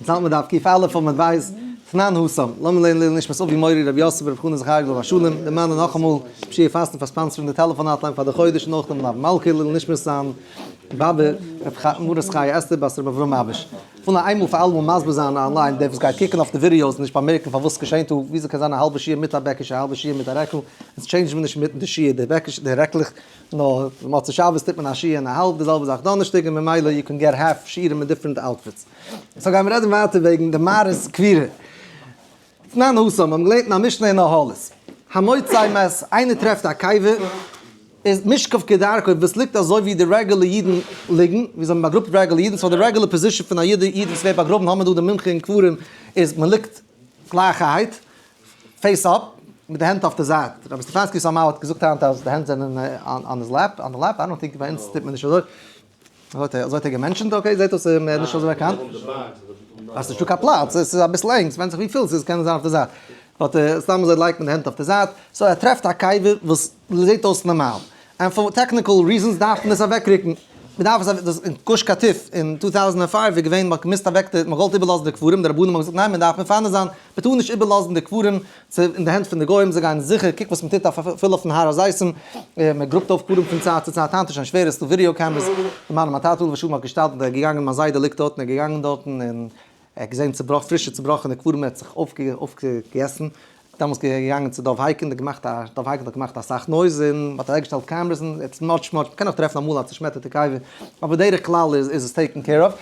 יעצט האלט מען דף קוף אלף עמוד בית, תנן התם, לאמיר לערנען לעילוי נשמת אבי מורי רבי יוסף ברב חנא זכריה עליו השלום, דערמאנען נאכאמאל פשיעה פאסטן פאר sponsoring די טעלעפאן hotline פאר די חודש און אויך דעם מלוה מלכה לעילוי נשמת זיין באבע רב מרת חיה אסתר בת רבי אברהם אביש. כ'וויל נאר איינמאל פאר אלעמאל מסביר זיין online דער וואס גייט קוקן אויף די videos און נישט באמערקן פארוואס ס'געשענט דא, וויאזוי קען זיין א האלבע שיעור מיט א בעקישע א האלבע שיעור מיט א רעקל, אונז change ן מיר נישט אינמיטן די שיעור די בעקישע די רעקלעך, נאר מוצאי שבת טוט מען א שיעור און א האלב, די זעלבע זאך דאנערשטאג און ממילא you can get half שיעורים אין different outfits. So גיימיר רעדן ווייטער וועגן די מערות קבורה. תנן התם, מיר האבן געלערנט אין א משנה אין אהלות. המוצא מת, איינער טרעפט א קבר, איז משכב כדרכו וואס ליגט אזוי ווי די רעגולער אידן ליגן, ווי זיי האבן באגראבט רעגולער אידן, so די רעגולער position פון א איד וואס ווערט באגראבן האבן מיר דא די מומחה אין קברים, איז מען ליגט גלייכערהייט, face up, מיט די הענט אויף די זייט. רבי סטעפאנסקי סאמהאו האט געזאגט היינט אז די הענט זענען on his lap, on the lap, I don't think ביי אונז טוט מען נישט אזוי. אזוי האט ער גע mention ט, okay, זעט אויס ער איז נישט אזוי באקאנט. אז ס'נישטא קיין פלאץ, עס איז אביסל ענג, ס'ווענדט זיך וויפיל ס'איז, קען עס זיין אויף די זייט. But סתם אזוי לייגט מען די הענט אויף די זייט, so ער טרעפט א קבר וואס זעט אויס נארמאל, and for technical reasons דארף מען עס אוועקרוקן. מ'דארף עס אוועק, דאס אין גוש קטיף אין 2005 איז געווען מ'האט געמוזט אוועק די, מ'האט געוואלט איבערלאזן די קברים, די רבנים האבן געזאגט ניין מ'דארף מפנה זיין, מ'טאר נישט איבערלאזן די קברים צו אין די הענט פון די גוים, זיי גייען זיכער, קוק וואס מ'טוט אפילו אויפן הר הזיתים, מ'גראבט אויף קברים פון צייט צו צייט, היינט איז שוין שווער, עס איז דא video cameras, מיין מיין טאטע עליו השלום האט געשטאלט און ער איז געגאנגען, מיין זיידע ליגט דארטן, ער איז געגאנגען דארטן און ער האט געזען צובראכ פרישע צובראכענע קברים, ער האט זיך אויפגעגעסן, דעמאלטס געגאנגען צו דוב הייקינד, געמאכט א, דוב הייקינד האט געמאכט אסאך noise און מ'האט אוועקגעשטעלט cameras און it's much much, מ'קען נאך טרעפן אמאל א צושמעטערטע קבר, אבער בדרך כלל איז איז עס taken care of,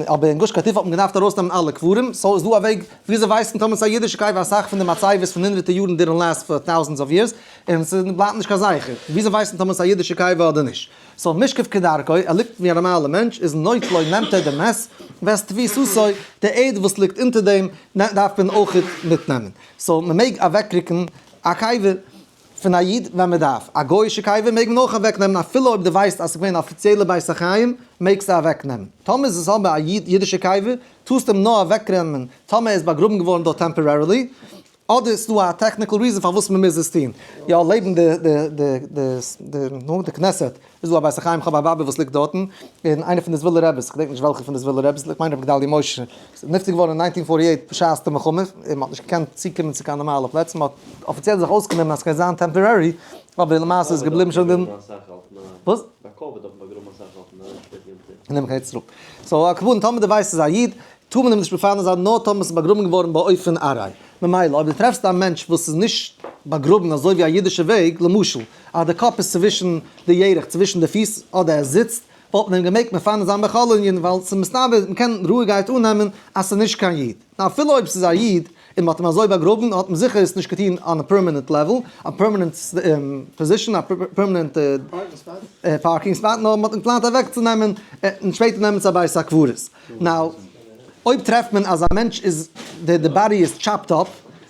אבער אין גוש קטיף האט מען געדארפט ארויסנעמען אלע קברים, so איז דא א וועג וויאזוי ווייסט מען טאמער ס'איז א אידישע קבר, אסאך פון די מצבות פון הונדרעטע יארן didn't last for thousands of years, און ס'בלייבט נישט קיין זכר, וויאזוי ווייסט מען טאמער ס'איז א אידישע קבר אדער נישט? So משכב כדרכו, ער ליגט ווי א נארמאלער מענטש, איז נוטלו נעמט ער די מת, ואת תפיסתו, די ערד וואס ליגט אונטער דעם דארף מען אויכעט מיטנעמען. So מען מעג אוועקרוקן א קבר פון א איד ווען מען דארף. א גוי'אישע קבר מעג מען אויך אוועקנעמען אפילו אויב דו ווייסט אז ס'איז געווען א אפיציעלע בית החיים מעגסטו אוועקנעמען. טאמער איז עס אבער א אידישע קבר טארסטו אים נאר אוועקנעמען טאמער ער איז באגראבן געווארן דארט temporarily, אדער איז דא א technical reason פארוואס מען מוז עס טון? יא, לעבן די די די די די נו די כנסת איז דא א בית החיים, כ'האב א באבע וואס ליגט דארטן, און איינער פון די זווילער רעבעס, כ'געדענק נישט וועלכע פון די זווילער רעבעס, כ'מיין רבי גדלי' משה, איז נפטר געווארן אין nineteen forty eight בשעת די מלחמה, און מ'האט נישט געקענט צוקומען צו קיין נארמאלע פלעצער, מ'האט אפיציעל זיך אויסגענומען אז ס'גייט זיין temporary, אבער למעשה איז געבליבן שוין די. וואס? נעם קיין ארץ ישראל. So על כל פנים טאמער דו ווייסט ס'איז א איד, טאר מען אים נישט מפנה זיין נאר טאמער ס'איז באגראבן געווארן באופן ארעי. ממילא אויב דו טרעפסט א מענטש וואס איז נישט באגראבן אזוי ווי א אידישע וועג, למשל אז די קאפ איז צווישן די ירך צווישן די פיס אדער ער זיצט, וואלט מען אים געמעגט מפנה זיין בכל ענין ווייל ס'איז מסתבר, מ'קען רואיגערהייט אננעמען אז ס'איז נישט קיין איד. נאר אפילו אויב ס'איז א איד און מ'האט אים אזוי באגראבן האט מען זיכער עס נישט געטון on a permanent level, א permanent position, א permanent parking spot, נאר מ'האט אים געפלאנט אוועקצונעמען און שפעטער נעמען צו א בית הקברות. Now, אויב טרעפט מען אז א מענטש איז, די די body איז chopped up,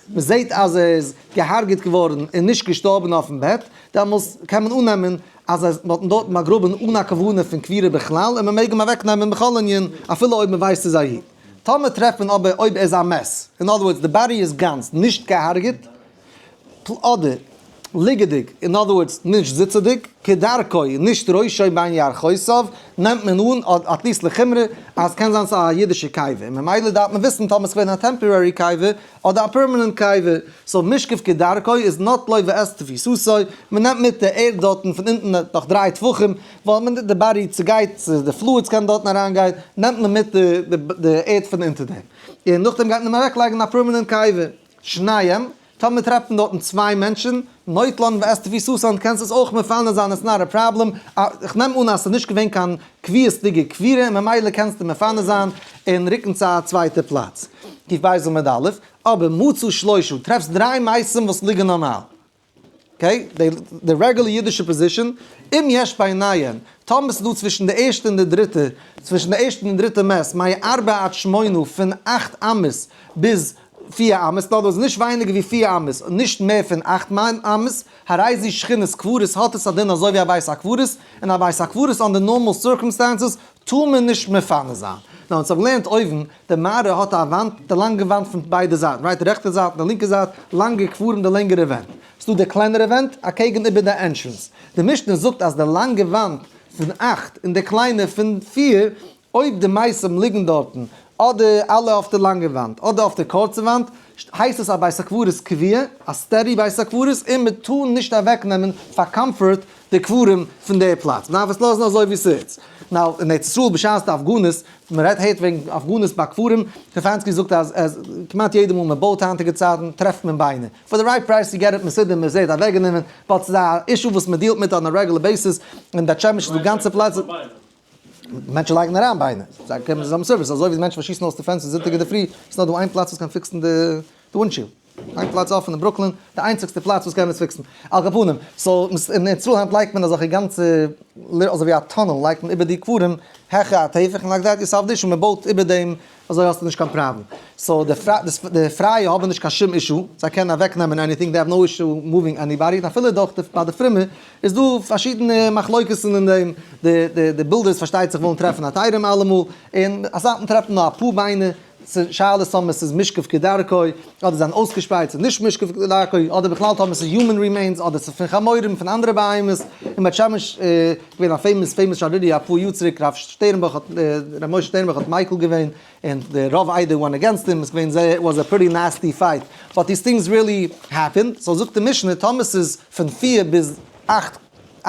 מען זעט אז ער איז געהארגעט געווארן און נישט געשטארבן אויפן בעט, דעמאלס קען מען אננעמען אז ער מען האט אים דארטן באגראבן אן א כוונה פון קבירה בכלל און מען מעג אים אוועקנעמען בכל ענין אפילו אויב מען ווייסט ס'איז א איד. טאמער טרעפט מען אבער אויב ער איז א מת, אין other words די body איז גאנץ נישט געהארגעט, אדער ליגעדיג, אין other words נישט זיצעדיג, כדרכו, נישט ראשו בין ירכותיו, נעמט מען אן, at least לחומרא, אז קען זיין ס'איז א אידישע קבר, און ממילא דארף מען וויסן טאמער ס'איז געווען א temporary קבר אדער א permanent קבר, so משכב כדרכו איז נוטלו ואת תפיסתו, מ'נעמט מיט די ערד דארטן פון אונטן נאך דריי טפחים, ווייל מען די body צוגייט, די fluids קען דארטן אריינגיין, נעמט מען מיט די ערד פון אונטער דעם, און נאכדעם גייט מען אוועקלייגן א permanent קבר. שניים, טאמער טרעפט מען דארטן צוויי מענטשן, נוטלן ואת תפיסתן, קענסט עס אויך מפנה זיין, it's not a problem, איך נעם אן אז ס'איז נישט געווען קיין קביעות'דיגע קבירה און ממילא קענסטו מפנה זיין און רוקן צו א צווייטע פלאץ. קוף בית עמוד א', אבער מצא שלושה, טרעפסט דריי מתים וואס ליגן נארמאל. Okay, די רעגולער אידישע position, אם יש ביניהן, טאמער ס'איז דא צווישן די ערשטע און די דריטע, צווישן די ערשטע און דריטע מת, מארבע עד שמונה, פון אכט אמות ביז פיר אמות, נאר דאס נישט ווייניגער ווי פיר אמות, און נישט מער פון אכט אמות, הרי זו שכונת קברות האט עס א דין אזוי ווי א בית הקברות, און א בית הקברות under normal circumstances טאר מען נישט מפנה זיין. נאר אונז האבן געלערנט אויבן, די מערה האט א וואנט, די לאנגע וואנט פון ביידע זייטן, right, די רעכטע זייט און די לינקע זייט, לאנגע קברים די לענגערע ווענט. ס'דא די קלענערע ווענט אקעגן איבער די entrance. די משנה זאגט אז די לאנגע וואנט פון אכט און די קליינע פון פיר, אויב די מתים ליגן דארטן. אדער אלע אויף די לאנגע וואנט אדער אויף די קורצע וואנט, הייסט עס א בית הקברות קבוע, א steady בית הקברות, און מען טאר נישט אוועקנעמען פאר comfort די קברים פון די פלאץ, מען דארף עס לאזן אזוי ווי ס'איז. Now, אין ארץ ישראל בשעת די הפגנות, מען רעדט הערט וועגן הפגנות ביי קברים, סטעפאנסקי זאגט אז אז כמעט יעדע מאל מען בויט היינטיגע צייטן טרעפט מען ביינער, for the right price you get it מסודר מען זעט אוועקגענומען, but ס'איז א issue וואס מען deal ט מיט on a regular basis, אין בית שמש איז דא גאנצע פלעצער. מענטשן לייגן אריין ביינער, זיי קומען צוזאמען service, אזוי ווי מענטשן וואס שיסן אויס די פענסטער זונטאג אינדערפרי, איז נאר דא איין פלאץ וואס קען fix ן די windshield, איין פלאץ אפען אין ברוקלין, די איינציגסטע פלאץ וואס קען עס fix ן, על כל פנים, so אין ארץ ישראל היינט לייגט מען אזעלכע גאנצע, אזוי ווי א tunnel לייגט מען איבער די קברים העכער א טפח און like that you solve the issue, מען בויט איבער דעם אזוי האסטו נישט קיין פראבלעם. So די פרייע האבן נישט קיין שום issue, זיי קענען אוועק נעמען anything, they have no issue moving anybody, און אפילו דורך די ביי די פרומע איז דא פארשידענע מחלוקת'ן אין דעם, די builders פארשטייט זיך ווילן טרעפן היתרים אלעמאל, און אסאך מאל טרעפט מען נאר אפאר ביינער, שאלה איז טאמער ס'איז משכב כדרכו, אדער זיין אויסגעשפרייט ס'איז נישט משכב כדרכו, אדער בכלל טאמער ס'איז human remains, אדער ס'איז פון חמורים, פון אנדערע בהמות, אין בית שמש געווען א famous famous שערורי' אפאר יאר צוריק, רב שטערנבוך האט, ר' משה שטערנבוך האט מיקל געווען, און די רוב עדה went against אים, איז געווען זייער, was a pretty nasty fight, but these things really happen, so זאגט די משנה טאמער ס'איז פון פיר ביז אכט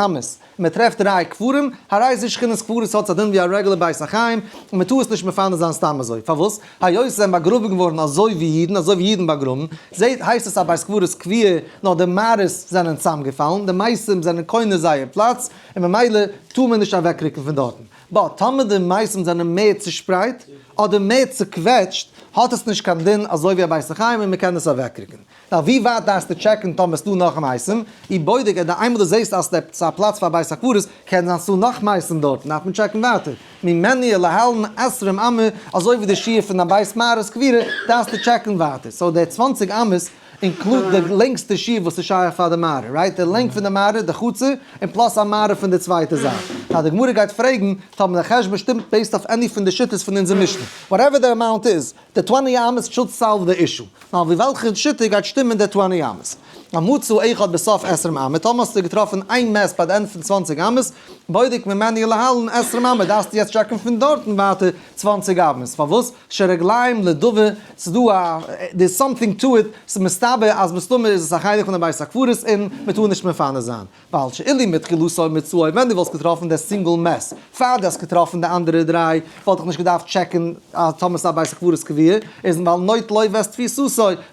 אמות, און מען טרעפט דריי קברים, הרי זה שכונת קברות האט א דין ווי א רעגולער בית החיים, און מען טאר עס נישט מפנה זיין סתם אזוי, פארוואס? היות זיי זענען באגראבן געווארן אזוי ווי אידן, אזוי ווי אידן באגראבן, זעהט הייסט עס א בית קברות קבוע, נאר די מערות זענען צוזאמגעפאלן, די מתים זענען קונה זייער פלאץ, און ממילא טאר מען נישט אוועקרוקן פון דארטן. But טאמער די מתים זענען מער צושפרייט, אדער מער צוקוועטשט, האט עס נישט קיין דין אזוי ווי א בית החיים און מען קען עס אוועקרוקן. Now ווי ווייט דארפסטו check ן טאמער ס'דא נאך מתים? אי בודק אז די איינמאל דו זעסט אז ס'איז א פלאץ פאר בית הקברות, קען זיין ס'דא נאך מתים דארטן, דארף מען check ן ווייטער. ממנו ולהלן עשרים אמה, אזוי ווי די שיעור פון א בית מערת קבורה, דארפסטו check ן ווייטער. So די 20 אמות include די לענגסטע שיעור וואס איז שייך פאר די מערה, right? די לענג פון די מערה, די חצר, און plus א מערה פון די צווייטע זייט. Now די גמרא גייט פרעגן, טאמער די חשבון שטימט based אויף any פון די שיטות פון אונזער משנה. Whatever the amount איז, די twenty אמות should solve the issue. נאר ווי וועלכע שיטה גייט שטימען די twenty אמות? מצא אחד בסוף עשרים אמה, טאמער האסטו געטראפן איין מת ביי די ענד פון 20 אמות, בודק ממנו ולהלן עשרים אמה, דארפסטו יעצט check ן פון דארטן ווייטער 20 אמות. פארוואס? שרגליים לדבר, ס'איז דא א, there's something to it, ס'איז מסתבר אז מסתמא איז עס א חלק פון די בית הקברות און מ'טאר נישט מפנה זיין. ווייל שאילו מתחילתו מצאו ווען דו וואלסט געטראפן די single מת פאר דו האסט געטראפן די אנדערע דריי וואלט איך נישט געדארפט check ן אז טאמער ס'איז א בית הקברות קבוע איז ווייל נוטל לו ואת תפיסתו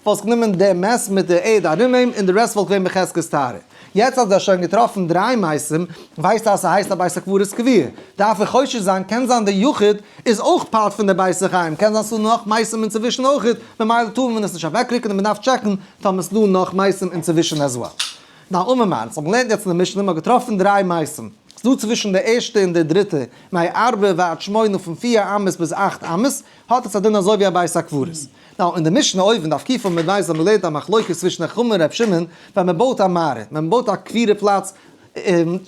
וואלסט גענומען די מת מיט די ערד ארום אים און די rest וואלט געווען בחזקת טהרה. יעצט אז דו האסט שוין געטראפן דריי מתים ווייסטו אז ס'הייסט א בית הקברות קבוע דארף איך חושש זיין קען זיין די יחיד איז אויך part פון די בית החיים קען זיין ס'דא נאך מתים אינצווישן אויכעט ממילא טאר מען עס נישט אוועקרוקן און מ'דארף check ן טאמער ס'דא נאך מתים אינצווישן as well. Now אמר מר, ס'האט געלערנט יעצט אין די משנה, מ'האט געטראפן דריי מתים. ס'דא צווישן די ערשטע און די דריטע, מארבע ועד שמונה פון פיר אמות ביז אכט אמות, האט עס א דין אזוי ווי א בית הקברות. Now אין די משנה אויבן, דף קוף עמוד ב', האט מען געלערנט א מחלוקת צווישן חכמים און ר' שמעון, ווען מ'בויט א מערה, ווען מ'בויט א קבורה פלאץ,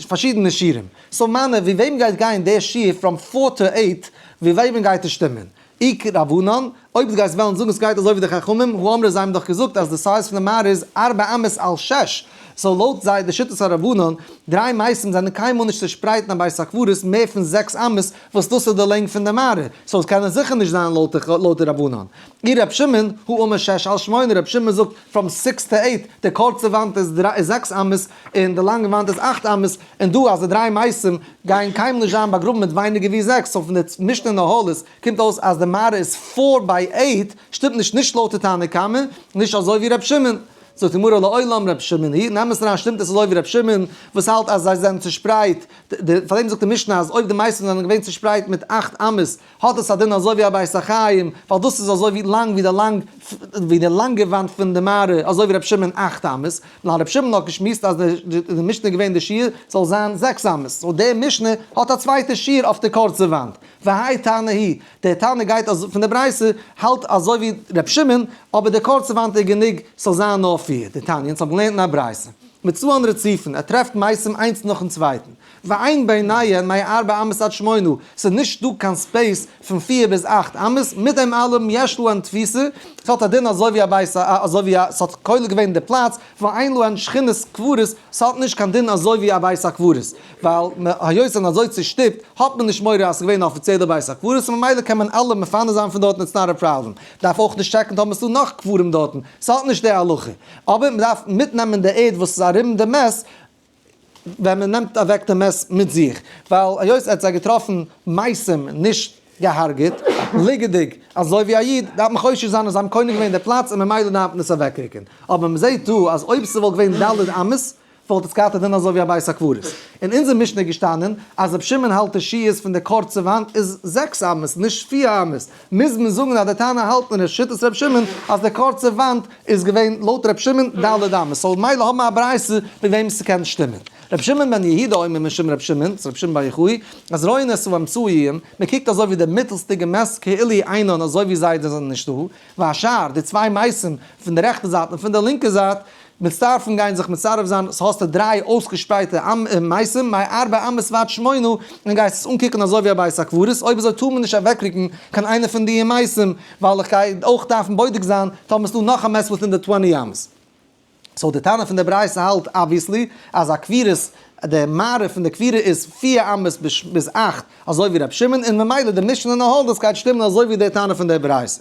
פארשידענע שיעורים. So מני, ווי וועם גייט גיין דער שיעור from four to eight, ווי וועמען גייט עס שטימען? אי כרבנן, אויב דו גייסט וועלן זאגן ס'גייט אזוי ווי די חכמים, הא אמרי זיי האבן דאך געזאגט אז די size פון די מערה איז ארבע אמות על שש, so לויט זיי די שיטת הרבנן, דריי מתים זענען קיינמאל נישט צושפרייט אין א בית הקברות מער פון זעקס אמות וואס דאס איז די לענג פון די מערה, so עס קען זיכער נישט זיין לויט די רבנן. אי ר' שמעון, הא אמר שש על שמונה, ר' שמעון זאגט from six to eight, די קורצע וואנט איז זעקס אמות און די לאנגע וואנט איז אכט אמות, און דא אז די דריי מתים גייען קיינמאל נישט זיין באגראבן מיט ווייניגער ווי זעקס, so פון די משנה אין אהלות קומט אויס אז די מערה איז four by eight, שטימט נישט נישט לויט די תנא קמא, נישט אזוי ווי ר' שמעון. זאגט די גמרא לעולם ר' שמעון היא, אין אמת אריין שטימט עס אזוי ווי ר' שמעון וואס האלט אז זיי זענען צושפרייט, פאר דעם זאגט די משנה אז אויב די מתים זענען געווען צושפרייט מיט אכט אמות האט עס א דין אזוי ווי א בית החיים, ווייל דאס איז אזוי ווי לאנג ווי די לאנג ווי די לאנגע וואנט פון די מערה, אזוי ווי ר' שמעון אכט אמות, נאר ר' שמעון האט געשמועסט אז די משנה איז געווען די שיעור זאל זיין זעקס אמות, so די משנה האט א צווייטע שיעור אויף די קורצע וואנט. והאי תנא היא, דער תנא גייט אז פון די ברייתא האלט אזוי ווי ר' שמעון, אבער די קורצע וואנט איז גענוג ס'זאל זיין נאר פיר, דתניא, אונז האבן געלערנט אין א ברייתא. מצאן רצופין, ער טרעפט מתים איינס נאכן צווייטן. ואין ביניהן מארבע אמות עד שמונה, ס'איז נישט דא קיין space פון פיר ביז אכט אמות, מיט דעם אלעם יש להן תפיסה, ס'האט א דין אזוי ווי א בית אזוי ווי א ס'האט כולל געווען די פלאץ, ואין להן שכינת קברות, ס'האט נישט קיין דין אזוי ווי א בית הקברות, ווייל היות ס'זענען אזוי צושטופט האט מען נישט מורא אז ס'איז געווען א אפיציעלע בית הקברות און ממילא קען מען אלע מפנה זיין פון דארטן it's not a problem. מ'דארף אויך נישט טשעקן טאמער ס'דא נאך קברים דארטן, ס'האט נישט די הלכה. אבער מ'דארף מיטנעמען די ערד וואס איז ארום די מת ווען מ'נעמט אוועק די מת מיט זיך, ווייל היות ער האט זיי געטראפן מתים נישט געהארגעט, ליגעדיג אזוי ווי א איד, דארף מען חושש זיין אז זיי האבן קונה געווען די פלאץ און ממילא דארף מען עס אוועקרוקן. אבער מ'זעט דא אז אויב ס'וואלט געווען ד' אמות וואלט עס געהאט א דין אזוי ווי א בית הקברות. אין אונזער משנה איז געשטאנען אז רבי שמעון האלט די שיעור פון די קורצע וואנט איז זעקס אמות נישט פיר אמות, מוז מען זאגן אז די תנא האלט אין שיטת רבי שמעון אז די קורצע וואנט איז געווען לויט רבי שמעון ד' אמות, סאו מילא האבן מיר א ברייתא מיט וועם ס'קען שטימען. רבי שמעון בן יהודה אומר משום רבי שמעון, ס'איז רבי שמעון בר יוחאי, אז רואין את האמצעיים, מ'קוקט אזוי ווי די מיטלסטיגע מת כאילו אינן אזוי ווי זיי זענען נישטא, והשאר, די צוויי מתים פון די רעכטע זייט און פון די לינקע זייט, מצטרפים גייען זיך מצרף זיין, סאו האסטו דריי אויסגעשפרייטע מתים, מארבע אמות ועד שמונה, און גייסט עס אנקוקן אזוי ווי א בית הקברות, אויב אזוי טאר מען נישט אוועקרוקן קיין איינע פון די מתים, ווייל איך גיי אויך דארפן בודק זיין טאמער ס'דא נאך א מת within די twenty אמות. סאו די טענה פון די ברייתא האלט obviously אז א קבורת, די מערה פון די קבורה איז פיר אמות ביז אכט אזוי ווי ר' שמעון, און ממילא די משנה אין הולדות גייט שטימען אזוי ווי די טענה פון די ברייתא.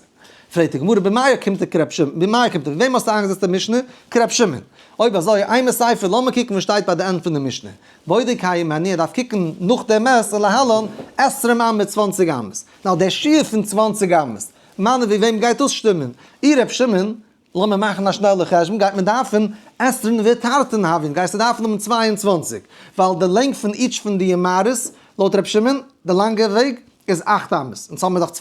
פרעגט די גמרא במאי אוקימתא כר' שמעון, במאי אוקימתא, וועם האסטו איינגעזעצט די משנה? כר' שמעון. אויב אזוי, אימא סיפא, לאמיר קוקן וואס שטייט ביי די end פון די משנה. בודק הימנו, ער דארף קוקן נאך די מת ולהלן, עשרים אמה צוואנציג אמות. נאר דער שיעור פון צוואנציג אמות, מני ווי וועם גייט דאס שטימען? אי ר' שמעון, לאמיר מאכן א שנעלע חשבון, גייט מען דארפן עשרין ותרתין הויין, גייסטו דארפן האבן 22, ווייל די לענג פון each פון די מערות, לויט ר' שמעון, די לאנגע וועג, איז אכט אמות, אונז האבן מיר דאך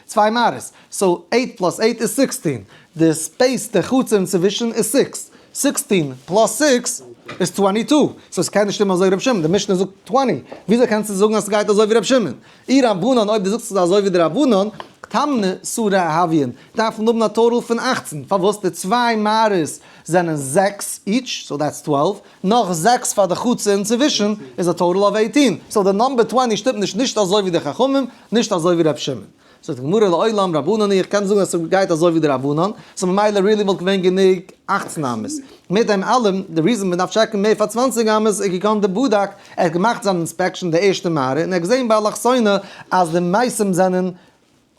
צוויי מערות, so eight plus eight איז 16, די space די חצר אינצווישן איז six, 16 plus six איז twenty two, so עס קען נישט שטימען אזוי ווי ר' שמעון, די משנה זאגט twenty, וויאזוי קענסטו זאגן אז ס'גייט אזוי ווי ר' שמעון? אי רבנן אויב דו זאגסט ס'איז אזוי ווי די רבנן, תמני סרי הויין, דארף מען האבן א total פון 18, פארוואס די צוויי מערות זענען זעקס each, so that's 12, נאך זעקס פאר די חצר אינצווישן איז א total of 18, so די number 20 שטימט נישט נישט אזוי ווי די חכמים, נישט אזוי ווי ר' שמעון. זאגט די גמרא לעולם רבנן איך קען זאגן אז ס'גייט אזוי ווי די רבנן, so ממילא really וואלט געווען גענוג 18 אמות. מיט דעם אלעם, די reason מ'דארף טשעקן מער פאר 20 אמות איז כגון דבדק, ער האט געמאכט זיין inspection די ערשטע מערה און ער האט געזען באלכסונא אז די מתים זענען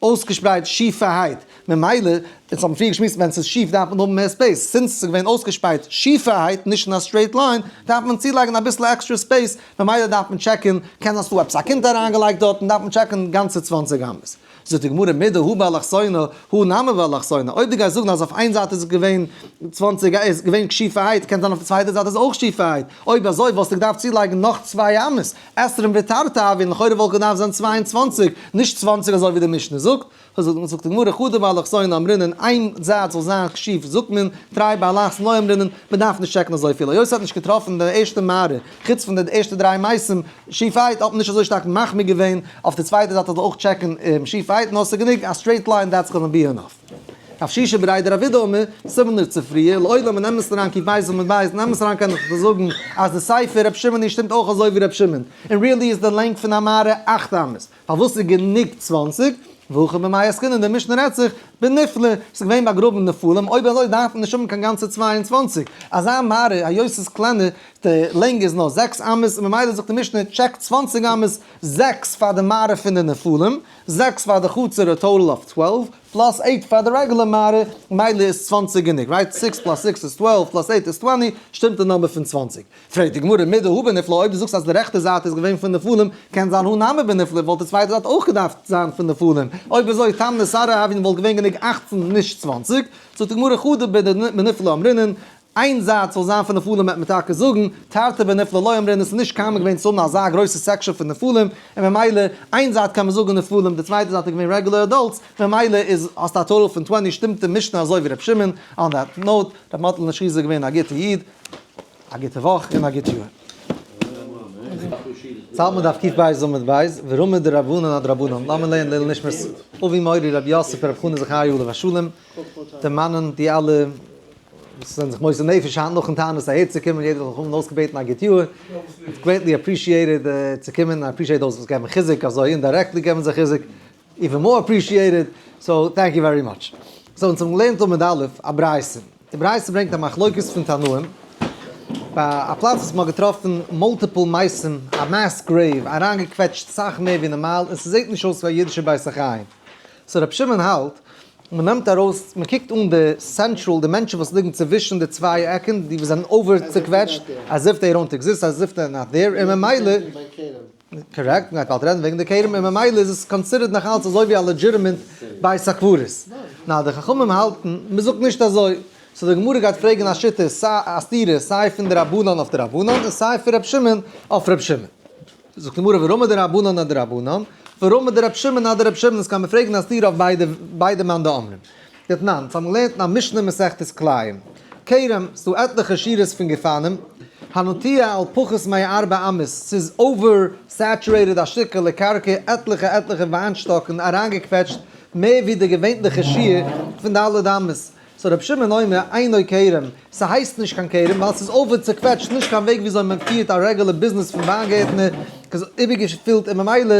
אויסגעשפרייט שיפערהייט, ממילא, אונז האבן פריער געשמועסט ווען ס'איז שיף דארף מען האבן מער space, since ס'איז געווען אויסגעשפרייט שיפערהייט נישט אין א straight line, דארף מען צולייגן אביסל extra space, ממילא דארף מען טשעקן, קען זיין ס'דא עפעס א קינד אריינגעלייגט דארטן, דארף מען טשעקן גאנצע 20 אמות. זאגט די גמרא מדהא באלכסונא הא נמי באלכסונא, אויב דו גייסט זאגן אז אויף איין זייט איז געווען 20 איז געווען שיפערהייט, קען זיין אויף די צווייטע זייט איז אויך שיפערהייט, אויב אזוי וואלסטו געדארפט צולייגן נאך צוויי אמות, עשרים ותרתי הויין, לכאורה וואלט געדארפט זיין 22, נישט 20 אזוי ווי די משנה זאגט. זאגט די גמרא חדא באלכסונא אמרינן, איין זייט זאל זיין שיף זאגט מען, תרי באלכסון לא אמרינן, מען דארף נישט טשעקן אזויפיל, היות ער האט נישט געטראפן די ערשטע מערה, חוץ פון די ערשטע דריי מתים, שיפערהייט האט מען נישט אזוי שטארק מחמיר געווען, אויף די צווייטע זייט זאל אויך טשעקן שיפערהייט, נאר ס'איז גענוג א straight line that's gonna be enough. רב שישא בריה דרב אידי אמר, similar צו פריער, לעולם אין אמת אריין קוק בית עמוד בית, אין אמת אריין קען איך זאגן אז די סיפא רב שמעון שטימט אויך אזוי ווי רב שמעון, און really איז די לענג פון א מערה אכט אמות, פארוואס איז גענוג 20? והכא במאי עסקינן, די משנה רעדט זיך בנפלי, ס'איז געווען באגראבן נפלים, אויב אזוי דארף מען נישט האבן קיין גאנצע 22, אזא מערה היות ס'איז קלענער, די לענג איז נאר זעקס אמות, און ממילא זאגט די משנה טשעק 20 אמות, זעקס פאר די מערה פון די נפלים, זעקס פאר די חצר א total of 12, plus eight פאר די רעגולער מערה, ממילא איז 20 גענוג, right? six plus six איז 12, plus eight איז 20, שטימט די number פון 20. פרעגט די גמרא מדהא בנפלי, אויב דו זאגסט אז די רעכטע זייט איז געווען פון נפלים, קען זיין הא נמי בנפלי, וואלט די צווייטע זייט אויך געדארפט זיין פון נפלים. אויב אזוי תמני סרי הויין וואלט געווען גענוג 18 נישט 20. זאגט די גמרא חדא בנפלי אמרינן, איין זייט זאל זיין פון נפלים וועט מען טאקע זאגן, תרתי בנפלי לא אמרינן, עס איז נישט common געווען צו האבן אזא גרויסע section פון נפלים, און ממילא איין זייט קען מען זאגן נפלים, די צווייטע זייט איז געווען רעגולער adults, ממילא איז האסטו א total פון 20, שטימט די משנה אזוי ווי ר' שמעון, on that note, ר' מאטל נשי איז געווען א גוטע איד, א גוטע וואך און א גוט יאר. צייט מען דארף קוף בית עמוד בית, ורמי דרבנן עד רבנן, לאמיר לערנען לעילוי נשמת אבי מורי רבי יוסף רב חנא זכריה עליו השלום, דערמאנען די אלע. וואס זענען זיך מוסר נפש היינט נאכן תענית אהער צו קומען, יעדער האט זיך אויסגעבעטן א גוט יאר, it's greatly appreciated צו קומען, I appreciate those וואס געבן חיזוק, אזוי indirectly געבן זיי חיזוק, even more appreciated, so thank you very much. So אונז האבן געלערנט עמוד א' א ברייתא, די ברייתא ברענגט א מחלוקת פון תנאים, ביי א פלאץ וואס מ'האט געטראפן multiple מתים, א mass grave, אריינגעקוועטשט סאך מער ווי נארמאל, און ס'זעט נישט אויס ווי א אידישע בית החיים. So רבי שמעון האלט, מ'נעמט ארויס, מ'קוקט אן די central, די מענטשן וואס ליגן צווישן די צוויי עקן, די וואס זענען over צוקוועטשט, as if they don't exist, as if they're not there, און ממילא, correct, מ'גייט באלד רעדן וועגן די כרם, און ממילא איז עס considered נאך אלץ אזוי ווי א legitimate בית הקברות. נאר די חכמים האלטן, מ'זאגט נישט אזוי. So די גמרא גייט פרעגן א שיטה, א סתירה, סיי פון די רבנן אויף די רבנן, און סיי פון ר' שמעון אויף ר' שמעון. זאגט די גמרא ורמי דרבנן אדרבנן, ורמי דרב שמעון אדרב שמעון, עס קען מען פרעגן א סתירה אויף ביידע ביידע מאן דאמרים. דתנן, אונז האבן געלערנט אין א משנה מסכת כלאים, כרם, ס'דא עטליכע שורות פון גפנים, הנוטע על פחות מארבע אמות, ס'איז over saturated א שטיקעלע קרקע, עטליכע עטליכע וויינשטאקן אריינגעקוועטשט מער ווי די געווענליכע שיעור פון ד' אמות, so רבי שמעון אומר אינו כרם, ס'הייסט נישט קיין כרם ווייל ס'איז over צוקוועטשט, נישט קיין וועג וויאזוי מען פירט א רעגולער ביזנעס פון וויינגערטנער, ס'איז איבערגעפילט און ממילא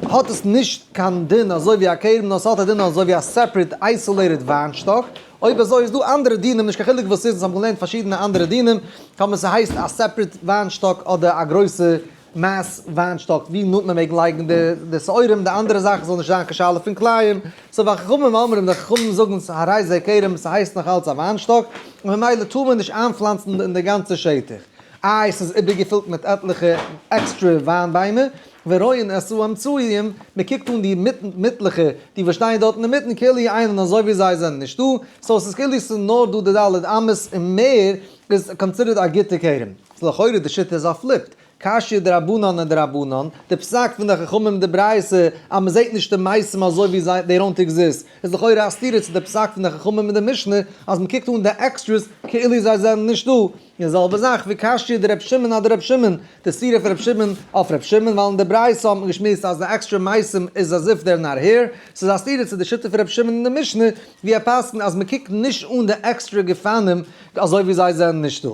האט עס נישט קיין דין אזוי ווי א כרם נאר ס'האט א דין אזוי ווי א separate isolated וויינשטאק, אויב אזוי איז דא אנדערע דינים נישט קיין חילוק וואס ס'איז, אונז האבן געלערנט פארשידענע אנדערע דינים טאמער ס'הייסט א separate וויינשטאק אדער א גרויסע mass וויינשטאק ווי נאנט מען מעג לייגן די שעורים, די אנדערע זאכן זאל נישט זיין קיין שאלה פון כלאים, so וחכמים אומרים די חכמים זאגן הרי זה כרם ס'הייסט נאך אלץ א וויינשטאק און ממילא טאר מען נישט איינפלאנצן אין די גאנצע שטח, איי ס'איז איבערגעפילט מיט עטליכע עקסטרע וויין ביימער, ורואין את האמצעיים, מען קוקט אן די מיטליכע די וואס שטייען דארט אינמיטן כאילו אינן אזוי ווי זיי זענען נישטא, so ס'איז כאילו ס'איז נאר דא די ד' אמות און מער איז considered א גוטע כרם. so לכאורה די שיטה איז א flipped קשיא דרבנן אדרבנן, די פסק פון די חכמים די ברייתא אז מען זעט נישט די מתים אזוי ווי זיי they don't exist איז לכאורה א סתירה צו די פסק פון די חכמים אין די משנה אז מען קוקט אן די extras כאילו זיי זענען נישט דא, און די זעלבע זאך ווי קשיא דר' שמעון אדר' שמעון, די סתירה פון ר' שמעון אויף ר' שמעון ווייל אין די ברייתא האט מען געשמועסט אז די עקסטרע מתים איז as if they're not here, ס'איז א סתירה צו די שיטה פון ר' שמעון אין די משנה ווי ער פסק'נט אז מען קוקט נישט אן די עקסטרע גפנים אזוי ווי זיי זענען נישט דא.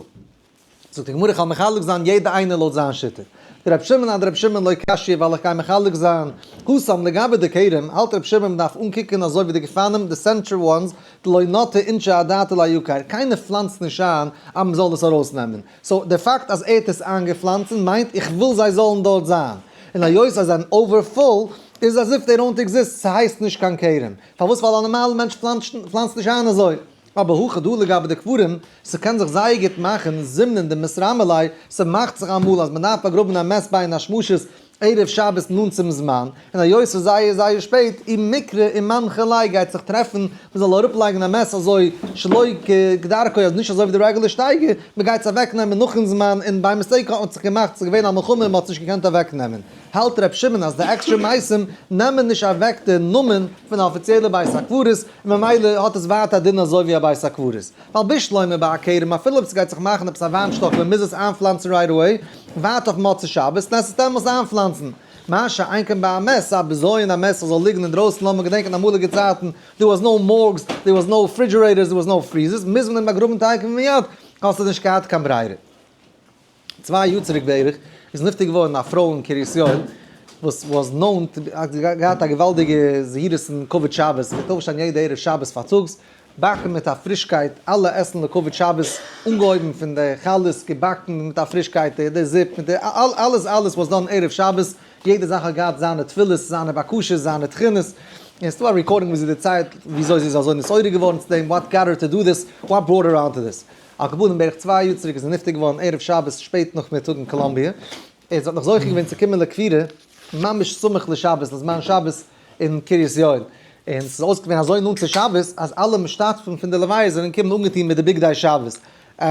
זאגט די גמרא איך וועל מחלק זיין יעדע איינער לויט זיין שיטה. דרבי שמעון אדרבי שמעון לא קשיא ווייל איך גיי מחלק זיין התם לגבי די כרם האלט רבי שמעון מ'דארף אנקוקען אזוי ווי די גפנים די center ones דלא נטעי אינשי אדעתא ליקר קיינער פלאנצט נישט איין אז מ'זאל עס ארויסנעמען so די פאקט אז ער האט עס איינגעפלאנצן מיינט איך וויל זיי זאלן דארט זיין און היות זיי זענען over full איז as if they don't exist ס'הייסט נישט קיין כרם פארוואס ווייל א נארמאלע מענטש פלאנצט נישט איין אזוי. אבער הכא דא לגבי די קברים, ס'קען זיך זייער גוט מאכן זימנין דמתרמי ליה, ס'מאכט זיך אמאל אז מ'דארף באגראבן א מת בין השמשות ערב שבת נאנט צום זמן, און היות ס'איז זייער זייער שפעט, אי מיקרי ומנחי ליה גייט זיך טרעפן מ'זאל אראפלייגן א מת אזוי שלא כדרכו אז נישט אזוי ווי די רעגולער שטייגער, מ'גייט עס אוועקנעמען נאכן זמן און by mistake האט זיך געמאכט ס'איז געווען א מלחמה און מ'האט עס נישט געקענט אוועקנעמען. האלט ר' שמעון אז די עקסטרע מתים נעמען נישט אוועק די נאמען פון א אפיציעלע בית הקברות און ממילא האט עס ווייטער א דין אזוי ווי א בית הקברות. ווייל בשלמא ביי א כרם אפילו אויב ס'גייט זיך מאכן עפעס א וויינשטאק מען מוז עס איינפלאנצן right away, ווארט אויף מוצאי שבת און עס עס דעמאלס איינפלאנצן. מה שאין כן ביי א מת, א בזיון א מת זאל ליגן אינדרויסן לאמיר געדענקען אמאליגע צייטן there was no morgues, there was no refrigerators, there was no freezers, מוז מען אים באגראבן תיכף ומיד, האסטו נישט געהאט קיין ברירה. צוויי יאר צוריק בערך איז נפטר געווארן א פרוי אין קרית יואל וואס was known to האט געהאט א געוואלדיגע זהירות אין כבוד שבת, זי פלעגט אויפשטיין יעדע ערב שבת פארטאגס, באקן מיט א פרישקייט אלע עסן לכבוד שבת, אנגעהויבן פון די חלות געבאקן מיט א פרישקייט, די זופ מיט די אלעס אלעס was done ערב שבת, יעדע זאך האט געהאט זיינע תפילות, זיינע בקשות, זיינע תחינות, און ס'דא א recording ווי זי דערציילט וויאזוי זי איז אזוי נתעורר געווארן צו דעם, what got her to do this, what brought her on to this. על כל פנים בערך צוויי יאר צוריק איז ער נפטר געווארן ערב שבת שפעט נאכמיטאג אין קאלאמביע, ער האט נאך זוכה געווען צו קומען לקבורה ממש סמוך לשבת לזמן שבת אין קרית יואל, און ס'איז אויסגעווען אזוי נאנט צו שבת אז אלע משתתפים פון די לוויה זענען געקומען אנגעטון מיט די בגדי שבת, and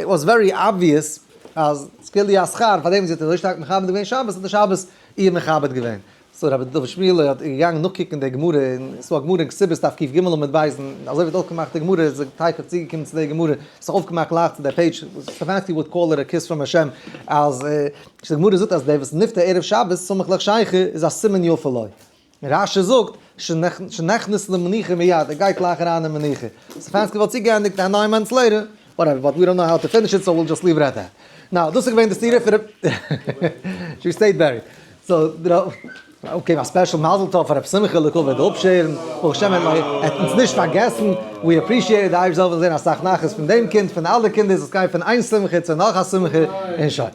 it was very obvious אז ס'כאילו א שכר פאר דעם וואס זי האט אזוי שטארק מכבד געווען שבת האט די שבת איר מכבד געווען. so רבי דוד שמואל האט געגאנגען נאכקוקן די גמרא, און ס'איז דא א גמרא אין כתובות דף קג עמוד ב', און אזוי ווי האט אויפגעמאכט די גמרא איז ער תיכף צוגעקומען צו די גמרא, ס'איז אויפגעמאכט גלייך צו די page, ס'פארפאסט you would call it a kiss from השם, אז די גמרא זאגט אז דער וואס נפטר ערב שבת סמוך לחשיכה איז א סימן יפה לו, רש"י זאגט שנכנס למנוחה מיד, ער גייט גלייך אריין אין מנוחה. ס'פאנסקי וואלט צוגעענדיגט א nine months later, whatever, but we don't know how to finish it, so we'll just leave it at that. Now, דאס איז געווען די סתירה פון ר' she stayed buried. So, okay, א special מזל טוב פאר ר' שמחה לכבוד די אפשערן, ברוך השם ער האט אונז נישט פארגעסן, we appreciate די אייבערשטער זאל זען אסאך נחת פון דעם קינד, פון אלע קינדער, זאל עס גיין פון איין שמחה צו נאך א שמחה, און שוין.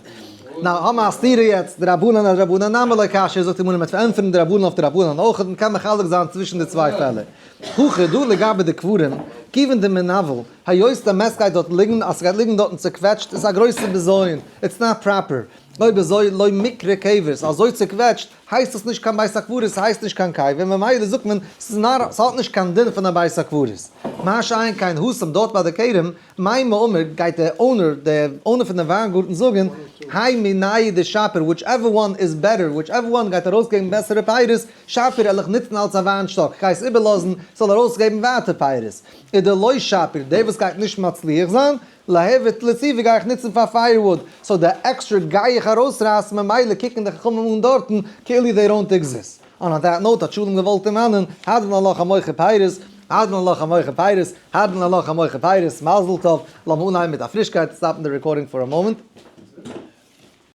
Now, האמער א סתירה יעצט, די רבנן און רבנן נמי לא קשיא, זאגט די גמרא מ'וועט פארענטפערן די רבנן אויף די רבנן אויך, און מ'קען מחלק זיין צווישן די צוויי פעלער. הכא דא לגבי די קברים, כיוון דמנוול, היות די מת גייט דארט ליגן, אז ס'גייט ליגן דארטן צוקוועטשט איז א גרויסע בזיון, it's not proper, אויב אזוי לא מיקרי קבר, ס'איז אזוי צוקוועטשט, הייסט עס נישט קיין בית הקברות, ס'הייסט נישט קיין קבר, ממילא זאגט מען ס'איז נאר, ס'האט נישט קיין דין פון א בית הקברות. מה שאין כן התם דארט ביי די כרם, מימר אמר, גייט דער owner, דער owner פון דעם וויינגארטן זאגן, האי מינייהו דשפיר, whichever one is better, whichever one גייט ארויסגעבן בעסערע פירות, שפיר על איך נוצן אלס א וויינשטאק, כ'גיי עס איבערלאזן, ס'זאל ארויסגעבן ווייטער פירות. איז דער לא שפיר, דער וואס גייט נישט מצליח זיין, ליהוי לציפא גיי איך נוצן פאר firewood, so די עקסטרע גיי איך ארויסרייסן ממילא קוקן די חכמים אן דארטן כאילו they don't exist. און on that note האט שלום געוואלט דערמאנען, הדרן עלך המוכר פירות, הדרן עלך המוכר פירות, הדרן עלך המוכר פירות, מזל טוב, לאמיר אנהייבן מיט א פרישקייט, stop ן די recording for a moment.